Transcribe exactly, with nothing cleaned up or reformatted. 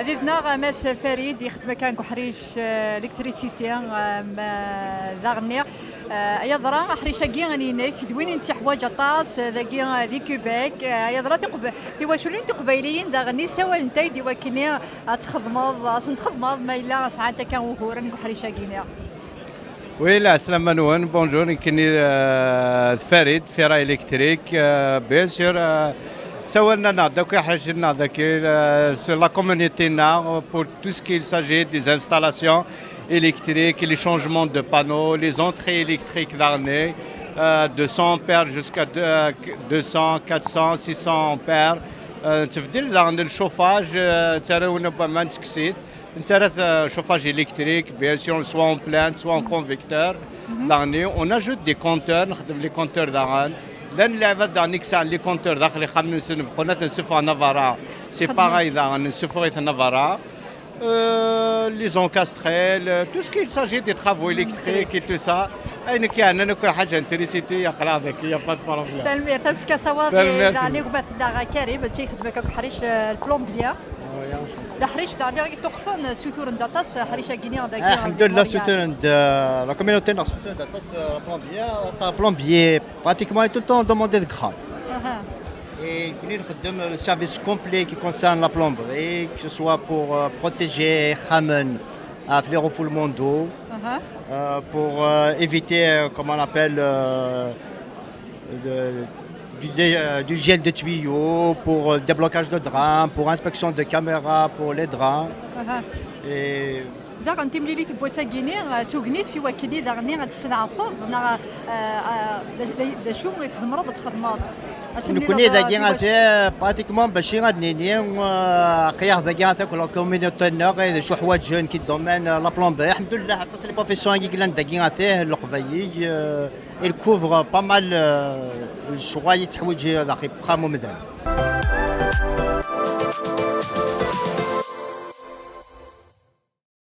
Yid-neɣ Mass Farid, ixeddem akka deg uḥric, eh, l'électricité, eh, ma daɣenni, eh, ay aḍra, aḥric-agi inek d win i nettiḥwaǧ aṭas, eh, dagi, eh, di Québec, eh, ay aḍra tiqb-, tiwaculin tiqbayliyin daɣenni ssawalent-ak-d i wakken ad txedmeḍ, ad sen-txedmeḍ ma yella sɛant akka uguren deg uḥric-agi-nni. Oui, la, Aslam Manouen, bonjour, nekkini, euh, d Farid, Fira Électrique, euh, bien sûr, euh, sawalen-aneɣ-d akk iḥricen-nneɣ dagi, euh, sur la communauté-nneɣ, pour tout ce qu'il s'agit des installations électriques, les changements de panneaux, les entrées électriques daɣenni, euh, de cent ampères jusqu'à deux, euh, deux cents, quatre cents, six cents ampères. Euh, tebdil daɣen le chauffage, euh, ttarawen waman seg-sit. Nettarra, euh, chauffage électrique, bien sûr, soit en plainte, soit en convecteur. Daɣenni, on ajoute des compteurs, nexdem les compteurs daɣen. Llan lɛibad daɣen i yesɛan les compteurs daxel ixxamen-nsen, bɣun ad ten-ssufɣen aberra. C'est pareil daɣen, nessufeɣ-iten aberra. Euh, les encastrés, le- tout ce qu'il s'agit des travaux électriques et tout ça. Ayen akka yeɛnan akk lḥaǧa n trisiti, aql-aɣ daki, y a pas de problème. Tanemmirt, ad nefk asawaḍ i, tanemmirt, daɣen i gma-tneɣ Karim, d ixeddem akka deg uḥric, euh, le plombier. D aḥric daɣen i ṭṭuqfen, ssuturen-d aṭas aḥric-agi-nni dagi. Alḥemdulillah, ssuturen-d, euh, la communauté-nneɣ ssuturen-d aṭas, euh, plombier, aṭas plombier, pratiquement tout le temps demandé deg uxxam. Et nekkni nxeddem le service complet qui concerne la plomberie, que ce soit pour, euh, protéger ixxamen, euh, ɣef les refoulements d'eau, euh, pour, euh, éviter, euh, comment on appelle, euh, de- du, dé- euh, du gel de tuyaux, pour, euh, déblocage de drains, pour inspection de caméras, pour les drains. Et daɣen timlilit n wass-agi-nni, eh, d tagnit i wakken i daɣen ad tesneɛteḍ, neɣ, eh, eh, d, d, d acu i tzemreḍ ad txedmeḍ? Ad temlileḍ, nekkni dagi, eh, ata, pratiquement, bac ad nini, eh, aql-aɣ dagi ata akk la communauté-nneɣ, eh, d acu ḥwaǧen ki domaine, eh, la plomberie. Alḥemdulillah, aṭas les professions i yellan dagi ata, Leqbayel, eh, il couvre pas mal, eh, lecɣal i tteḥwiǧi daxel uxxam umdan.